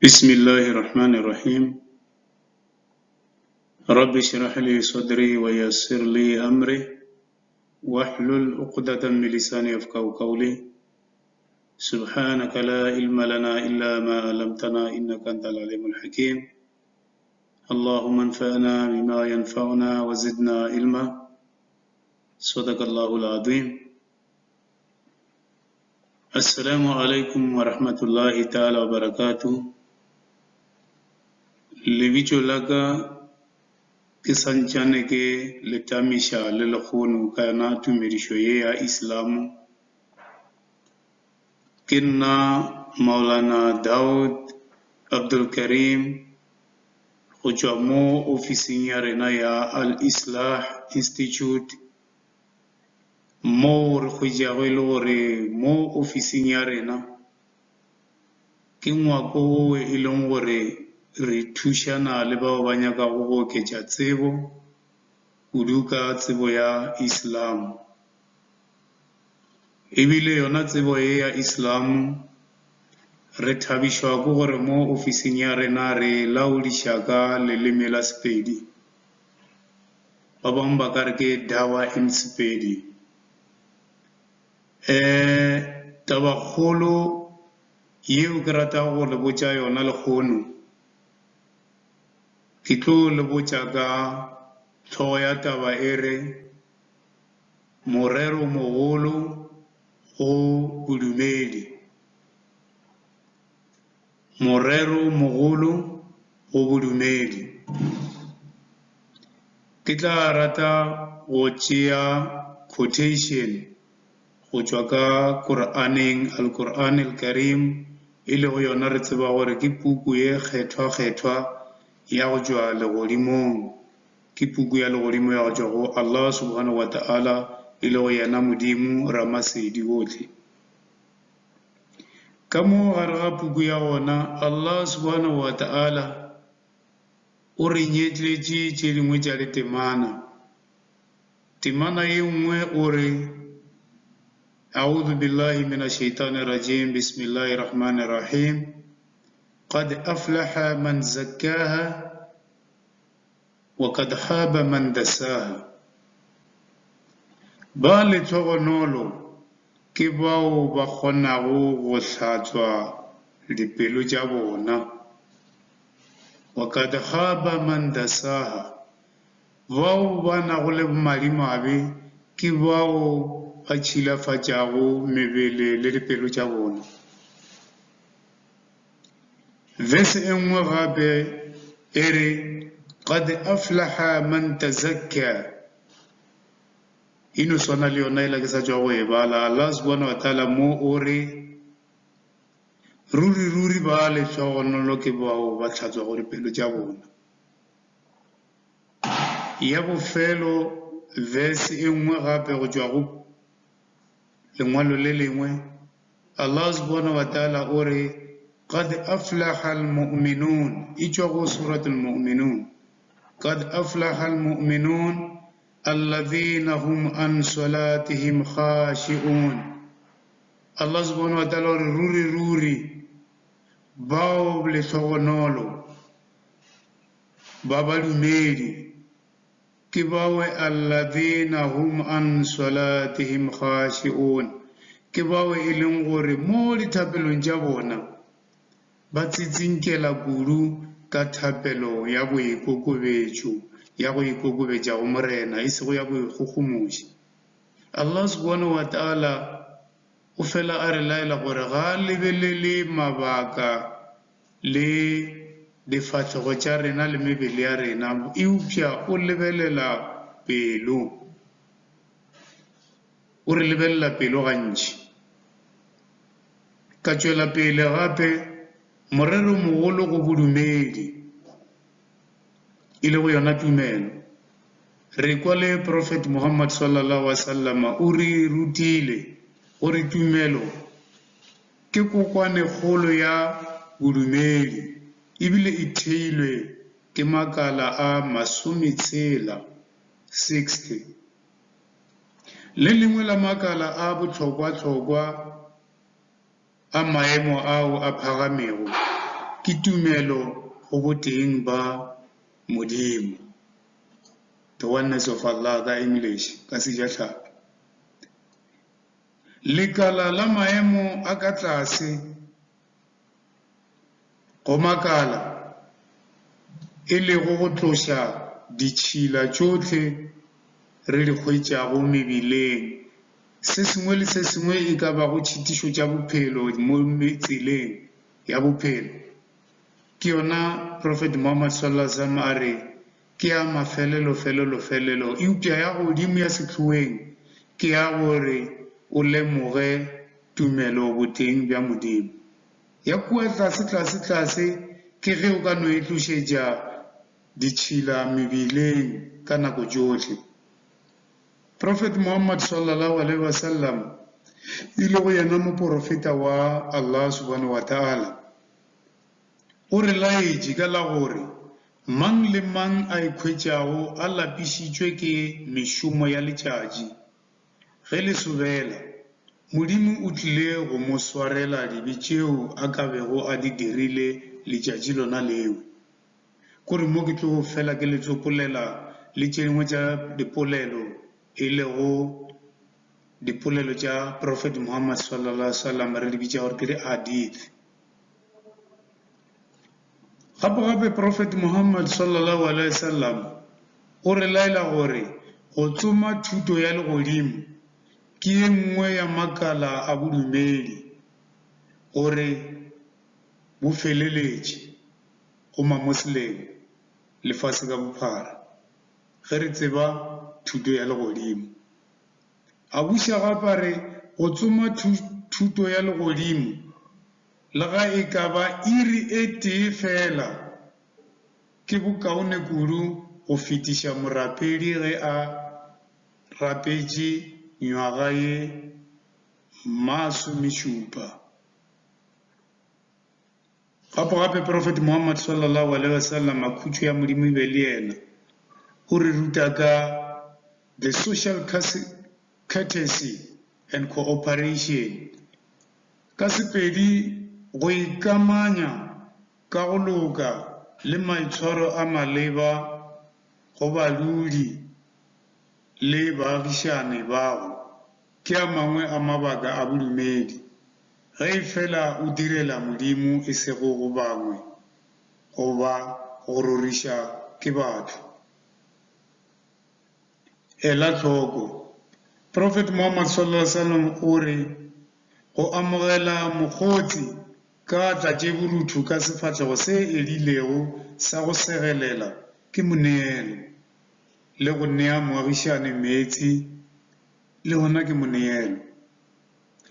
بسم الله الرحمن الرحيم رب اشرح لي صدري ويسر لي أمري واحلل عقدة من لساني يفقهوا قولي سبحانك لا علم لنا إلا ما علمتنا إنك أنت العليم الحكيم اللهم انفعنا بما ينفعنا وزدنا علما صدق الله العظيم Assalamu alaikum wa rahmatullahi ta'ala wa barakatuh. Lebitso la ka ke santšane ke le tamiša le lekgono ka yona tumedišo ye ya Islamo. Ke nna Maulana Daud Abdul Karim go tšwa mo ofising ya rena ya Al Islah Institute Moo re hwetšago e le gore mo ofising ya rena ke ngwako wo e leng gore re thušana le bao ba nyakago go oketša tsebo kudu ka tsebo ya Islam. Ebile yona tsebo ye ya Islam re thabišwa ke gore mo ofising ya rena re e laodiša ka leleme la Sepedi. Ba bangwe ba ka re ke Dawa in Sepedi. Um tabakgolo yeo ke ratago go le botša yona lehono, ke tlo le botša ka hlogo ya taba e re, Moreromogolo go Bodumedi. Moreromogolo go Bodumedi. Ke tla rata go tšea quotation go tšwa ka Quraneng, Al-Quran Al-Karim, e lego yona re tseba gore ke puku ye kgethwa-kgethwa ya go tšwa legodimong. Ke puku ya legodimo ya go tšwa go Allah Subhanahu wa Ta'ala, e lego yena Modimo Ramasedi ohle. Ka mo gare ga puku ya gona, Allah Subhanahu wa Ta'ala o re nyetletše tše dingwe tša ditemana. Temana ye nngwe o re, A'udhu billahi mina shaitani rajim, bismillahi rahmani rahim, Qad aflaha man zakkaha wa qad khaba man dasaha. Ba lehlogonolo Ke bao ba kgonago go hlatswa dipelo tša bona. Wa kad khaba man dasaha, Bao ba nago le madimabe ke bao ba tšhilafatšago mebele le dipelo tša bona. Vese e nngwe gape e re, Qad aflaha man tazakka. E no swana le yona yela ke sa tšwago go e bala. Allah subhanahu wa ta'ala mo o re, Ruri ruri ba lehlogonolo ke bao ba hlatswago dipelo tša bona. Ya bofelo verse e nngwe gape go tšwa go lengwalo le lengwe, Allah subhanahu wa ta'ala o re, Qad aflaha al-mu'minun, e tšwa go Surat al-Mu'minun. Qad aflaha al-mu'minun Alladhina hum an salatihim khashi'un. Allah subhanahu wa ta'ala o re ruri ruri bao lehlogonolo ba badumedi ke bao alladhina hum an salatihim khashi'un, ke bao e leng gore mo dithapelong tša bona Ba tsitsinkela kudu ka thapelo ya boikokobetšo, ya go ikokobetša go Morena, e sego ya boikgogomoši. Allah subhanahu wa ta'ala o fela a re laela gore ga a lebelele mabaka le difahlego tša rena le mebele ya rena, eupša o lebelela pelo. O re lebelela pelo gantši. Ka tšwela pele gape, moreromogolo go bodumedi, e lego yona tumelo. Re kwa le Prophet Muhammad sallallahu alaihi wasallam o re rutile gore tumelo ke kokwanekgolo ya bodumedi ebile e theilwe ke makala a masometshela, 60. Le lengwe la makala a bohlokwahlokwa a maemo ao a phagamego ke tumelo go boteng ba Modimo, the oneness of Allah ka English, ka Sejatlhapi. Lekala la maemo a ka tlase go makala, e lego go tloša ditšhila tšohle re di hwetšago mebileng, se sengwe le se sengwe e ka bago tšhitišo tša bophelo mo tseleng ya bophelo. Ke yona Prophet Muhammad sallallahu alaihi wasallam a re ke ya mafelelo felelo felelo, eupša ya godimo ya sehloeng ke ya gore o lemoge tumelo boteng bja Modimo. Ya kua tlase tlase tlase ke ge o ka no e tlošetša ditšhila mebileng ka nako tšohle. Prophet Muhammad sallallahu alaihi wasallam e lego yena moporofeta wa Allah subhanahu wa ta'ala o re laetše ka la gore mang le mang a ikhwetšago a lapišitšwe ke mešomo ya letšatši ge le sobela, Modimo o tlile go mo swarela dibe tšeo a ka bego a di dirile letšatši lona leo. Kore mo ke tlo fela ke le tsopolela le tše dingwe tša dipolelo e lego dipolelo tša Prophet Muhammad sallallahu alaihi wasallam re di bitša gore ke di hadith. Gape gape Prophet Muhammad sallallahu alaihi wasallam o re laela gore go tsoma thuto ya legodimo ke ye nngwe ya makala a bodumedi gore bo feleletše go Mamoslem lefase ka bophara ge re tseba thuto ya legodimo. A buša gape a re go tsoma thuto ya legodimo le ga e ka ba iri e tee feela ke bokaone kudu go fetiša morapedi ge a rapetše nywaga ye masomešupa. Gape-gape Prophet Muhammad sallallahu alaihi wasallam, khutšo ya Modimo e be le yena, o re ruta ka the social courtesy and cooperation. Ka Sepedi, go ikamanya ka go loka le maitshwaro a maleba go badudi le baagišane bago ke a mangwe a mabaka a bodumedi, ge e fela o direla Modimo e sego go bangwe goba go roriša ke batho. Ela hloko, Prophet Muhammad sallallahu alaihi wasallam o re, Go amogela mokgotsi ka atla tše borutho ka sefahlego se edilego sa go segelela ke moneelo, le go nea moagišani meetse le gona ke moneelo.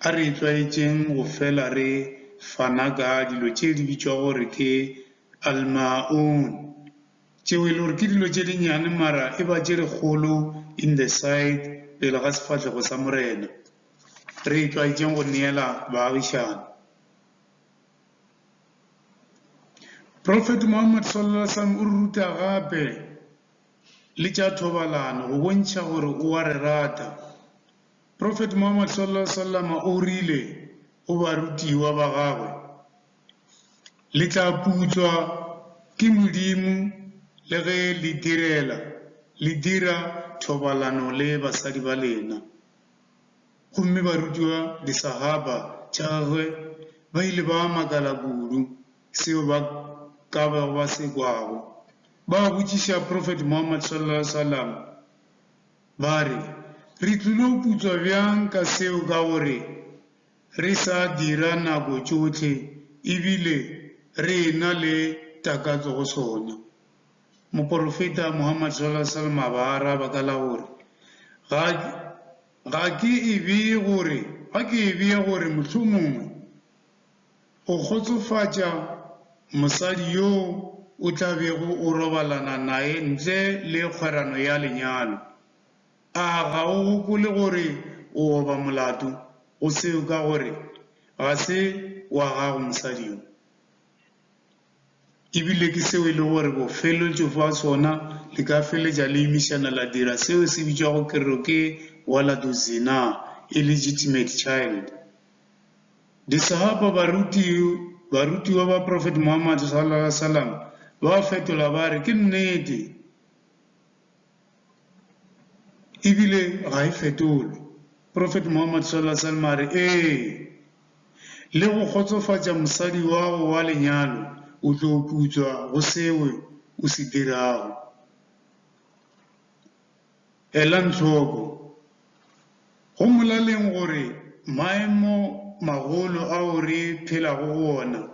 A re itlwaetšeng go fela re fana ka dilo tše di bitšwago gore ke al-ma'un, tšeo e le gore ke dilo tše dinnyane mara e ba tše dikgolo in the sight pele ga sefahlego sa Morena. Re itlwaetšeng go neela baagišani. Prophet Muhammad sallallahu alaihi wasallam o re ruta gape le tša thobalano go bontšha gore o a re rata. Prophet Muhammad sallallahu alaihi wasallam o rile go barutiwa ba gagwe, Le tla putswa ke Modimo le ge le direla, le dira thobalano le basadi ba lena. Gomme barutiwa, di-Sahaba, tša gagwe ba ile ba makala kudu seo ba ka bego ba se kwago. Ba botšiša Prophet Muhammad sallallahu alaihi wasallam ba re, Re tlilo putswa bjang ka seo ka gore re sa dira nako tšohle ebile re e-na le takatso go sona? Moporofeta Muhammad sallallahu alaihi wasallam a ba araba ka la gore, Ga, ga ke e bee gore, ga ke e bee gore mohlomongwe o kgotsofatša mosadi yoo o tla bego o robalana naye ntle le kgwerano ya lenyalo. A ga o gopole gore o oba molato go seo ka gore ga se wa gago mosadi yo? E bile ke seo e lego gore bofeletšo bja sona le ka feletša le imišana la dira seo se bitšwago kerero ke waladu zina, illegitimate child. Disahaba baruti Barutiwa ba Prophet Muhammad sallallahu alaihi wasallam ba fetola ba re, Ke nnete, ebile ga e fetolwe. Prophet Muhammad sallallahu alaihi wasallam a re, Ee, le go kgotsofatša mosadi wago wa lenyalo, o tlo putswa go seo o se dirago. Elang hloko, go molaleng gore maemo magolo ao re phelago go ona,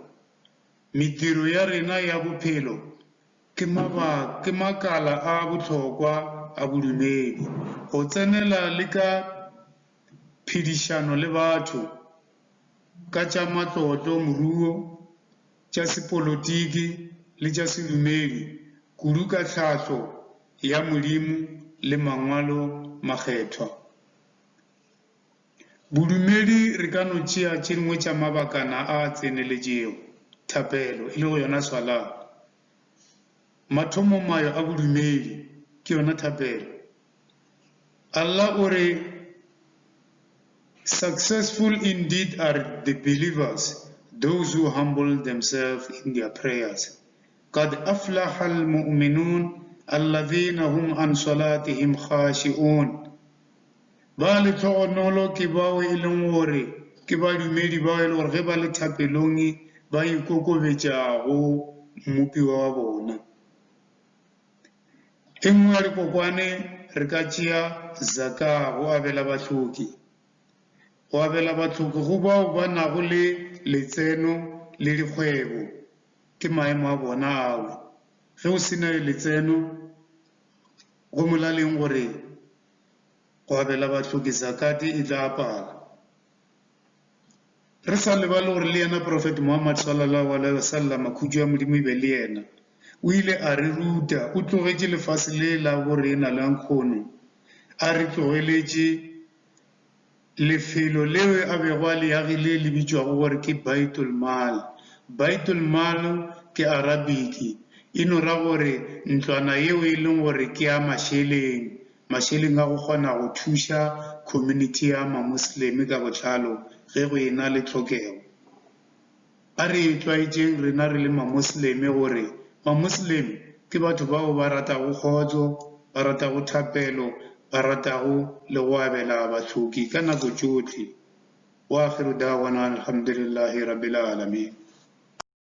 mediro ya rena ya bophelo ke ke makala a bohlokwa a bodumedi, go tsenela le ka phedišano le batho, ka tša matlotlo, moruo, tša sepolotiki le tša sedumedi, kudu ka tlhahlo ya Modimo le Mangwalo Makgethwa. Bodumedi re ka no tšea tše dingwe tša mabakana a a tseneletšego, thapelo, e lego yona Salah. Mathomomayo a bodumedi ke yona thapelo. Allah o re, Successful indeed are the believers, those who humble themselves in their prayers. Qad aflaha al-mu'minun alladhina hum an salatihim khashi'un. Ba lehlogonolo ke bao e leng gore ke badumedi bao e le gore ge ba le thapelong ba ikokobetša go Mmopi wa bona. E nngwe ya dikokwane re ka tšea Zakah, go abela bahloki. Go abela bahloki go bao ba nago le letseno le dikgwebo, ke maemo a bona ao. Ge o se na le letseno, go molaleng gore go abela bahloki Zakat e tla pala. Re sa lebale gore le yena Prophet Muhammad sallallahu alaihi wasallam, khutšo ya Modimo e be le yena, o ile a re ruta, o tlogetše lefase le la bo rena la nkhono, a re tlogeletše lefelo leo a bego a le agile le bitšwago gore ke Baitul Mal. Baitul Mal ke Arabic, e no ra gore ntlwana yeo e leng gore ke ya mašeleng, Mašeleng a go kgona go thuša community ya Mamosleme ka botlalo ge go ena le tlhokego. A re tlwaetšeng rena re le Mamosleme gore Mamosleme ke batho bao ba ratago kgotso, ba ratago thapelo, ba ratago le go abela bahloki ka nako tšohle. Wa akhiru da'wana alhamdulillahi rabbil alamin.